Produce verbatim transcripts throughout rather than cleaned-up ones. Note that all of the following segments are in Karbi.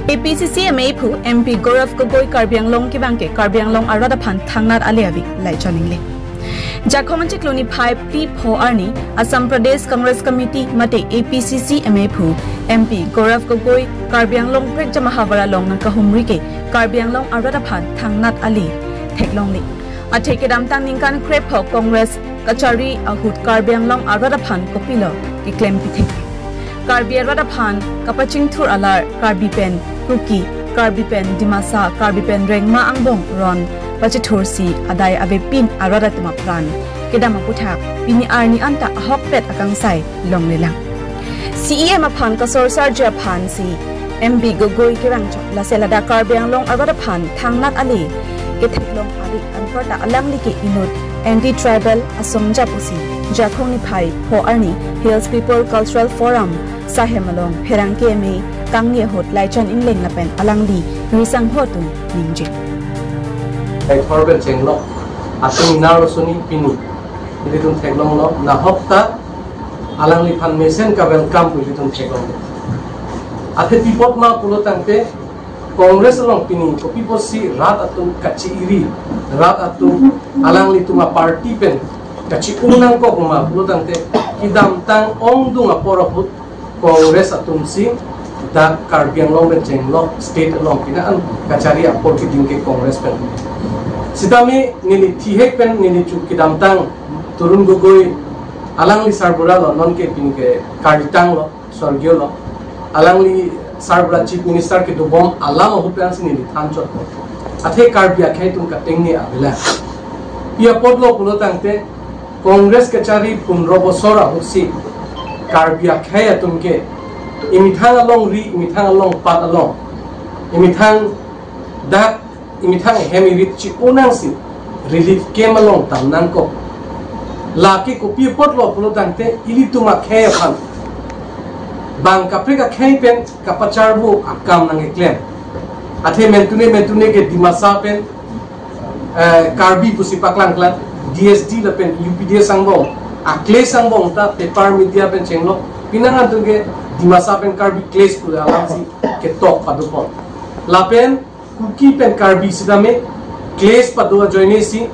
A P C C M A phu M P Gaurav Gogoi Karbi Anglong kevang ke Karbi Anglong arat aphan thangnat ale ave, Laichon Engleng. Jakhong chiklo niphai phli pho arni Assam Pradesh Congress Committee mate A P C C M A phu M P Gaurav Gogoi Karbi Anglong prekjam ahavar along nangkahumri ke Karbi Anglong arat aphan thangnat ale theklongle. Athe kedamtang ningkan krepho Congress kachari ahut Karbi Anglong arat aphan kopilo keklem pithek. Karbi arat aphan kapachingthur alar Karbi pen Kuki, Karbi pen Dimasa, Karbi pen Rengma angbong ron pachethursi adai avepin arat atum apran kedam aputhak pini arni anta ahokpet akangsai longlelang. C E M aphan kasorsarji aphansi M P Gogoi kevang chot, lasi ladak Karbi Anglong arat aphan thangnat ale ketheklong ave anparta alangli ke inut anti-tribal asong jap pusi Jakhong niphai pho arni Hills People Cultural Forum Sahem along pherangke amei kangni ahut Laichon Engleng lapen alangli risangho atum ningje. Ekor pen chenglok atum naro suni pini ilitum theklonglo, nahokta alangliphan mesen ka-welcome pu ilitum theklonglo. Athe pi apot ma pulo tangte Congress along pini kopi apotsi rat atum kachi-iri, rat atum alanglitum aparty pen kachi-o nangkok ma pulo tangte kedamtang ongdung apor ahut Congress atumsi dak Karbi Anglong pen chenglok state along pini an kachari apor keding ke Congress pen. Sitame neli thihek pen neli chu kedamtang Tarun Gogoi alangli sarbura lo, non ke pini ke karditang lo, sorgio lo. Alangli sarbura Chief Minister kedobom alam ahut pensi neli than chot. Athe Karbi akhei atum katengne avelang. Pi apot lo pulo tangte Congress kachari pundro bosor ahutsi Karbi akhei atum ke imethang alongri, imethang alongpat along, imethang dak, imethang hem irit chi-o nangsi relief camp along tam nangkok. Lake kopi apot lo pulo tangte ilitum akhei aphan bang kaprek akhei pen kapacharvo akam nangkeklem. Athe mentune mentune ke Dimasa pen eh, Karbi pusi paklangklang, D S D lapen U P D S angbong, a-clash angbong ta paper media pen chenglok, pini an atum ke Dimasa pen Karbi clash pu alamsi ketok padopon. Lapen Kuki pen Karbi sitame clash pado ajoinesi,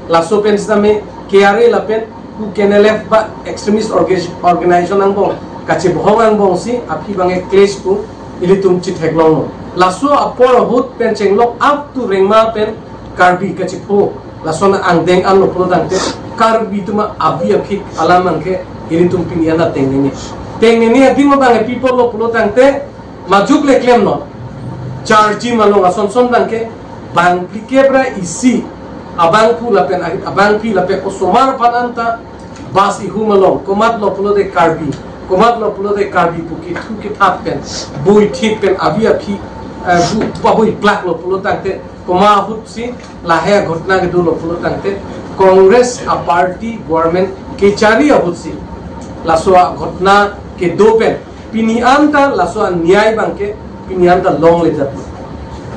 laso pen sitame K R A lapen Kuki N L F ba extremist orga-, organization angbong kachebohong angbongsi aphi bang ke clash pu ilitum chitheklonglo. Laso apor ahut pen chenglok up to Rengma pen Karbi kachipho, lason angdeng an lo pulo tangte Karbi atum avi aphik alam abang ke ilitum pini an tengnene. Tengnene adim abang ke pi apot lo pulo tangte majok le klemlo. Charji malong ason son abang ke bang phlikep ra isi abangphu lapen abangpi lapen osomar aphan anta bus ihum along, komat lo pulote Karbi, komat lo pulote Karbi pu kethu kethat pen, bui thit pen avi aphi, eh, bu pabui plak lo pulo tangte, koma ahutsi lahai aghotna kedo lo pulo tangte, Congress aparty government kechari ahutsi laso aghotna kedo pen pini anta laso anyai abang ke pini anta longledetlo.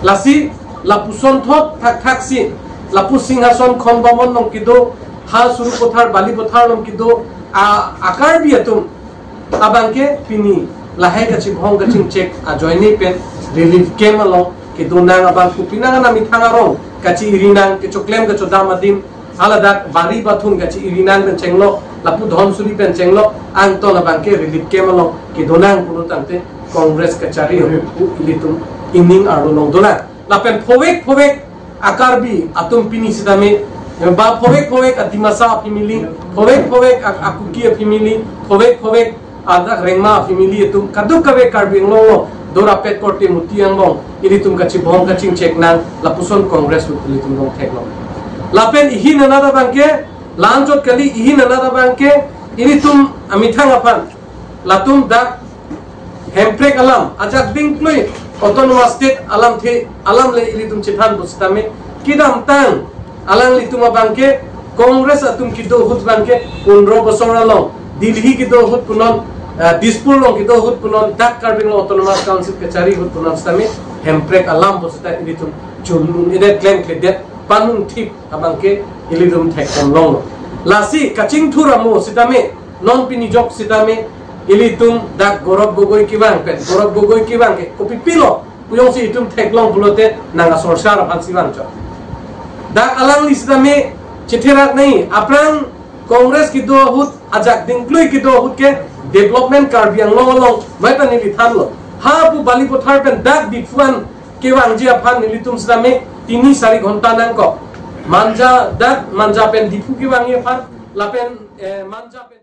Lasi lapuson thot thakthak si lapu Singhason Khon Bhawan along kedo, ha Sarupathar, Balipathar along kedo a, a-Karbi atum abang ke pini lahai kachibhong kachingchek ajoine pen relief camp along kedo nang abangphu pini an amethang arong kachi-iri nang, kechoklem kechodam adim, haladak Bari Bathun kachi-iri nang pen chenglok, lapu Dhansiri pen chenglok, angton abang ke relief camp along kedo nang pulo tangte Congress kachari ahut pu ilitum ining arlo long dolang. Lapen phovek phovek a-Karbi atum pini sitame, ba phovek phovek a-Dimasa a-family, phovek phovek a-, a-Kuki a-family, phovek phovek adak Rengma a-family atum kadokave Karbi Anglong along dorapet korte muti angbong ilitum kachibhong kachingchek nang lapuson Congress ahut ilitum long theklong. Lapen ihin anat abang ke, la-anchot kali, ihin anat abang ke ilitum amethang aphan latum dak Hemprek alam, ajak dingklui Autonomous State alamthe alam le ilitum chethan pusitame, kedamtang alanglitum abang ke Congress atum kedo ahut abang ke pundro bosor along, Delhi kedo ahut punon, eh, Dispur along kedo ahut punon, dak Karbi Anglong Autonomous Council kachari ahut punon sitame, Hemprek alam pusita ilitum chunun edet, klem kledet, panun thip abang ke ilitum theklong longlo. Lasi kachingthur amo sitame, non pini jok sitame, ilitum dak Gaurav Gogoi kevang pen, Gaurav Gogoi kevang ke kopi pilo Pujongsi itum theklong pulote nang asor sar aphan si vangchot. Dak alangli sitame chetherak nai, aphrang Congress kedo ahut, ajak dingklui kedo ahut ke development Karbi Anglong along, vai ta neli thanlo. Ha pu Balipathar pen dak Diphu an kevangji aphan nelitum sitame tini sari ghonta nangkok. Manja, dak Manja pen Diphu kevangji aphan, lapen, eh, Manja pen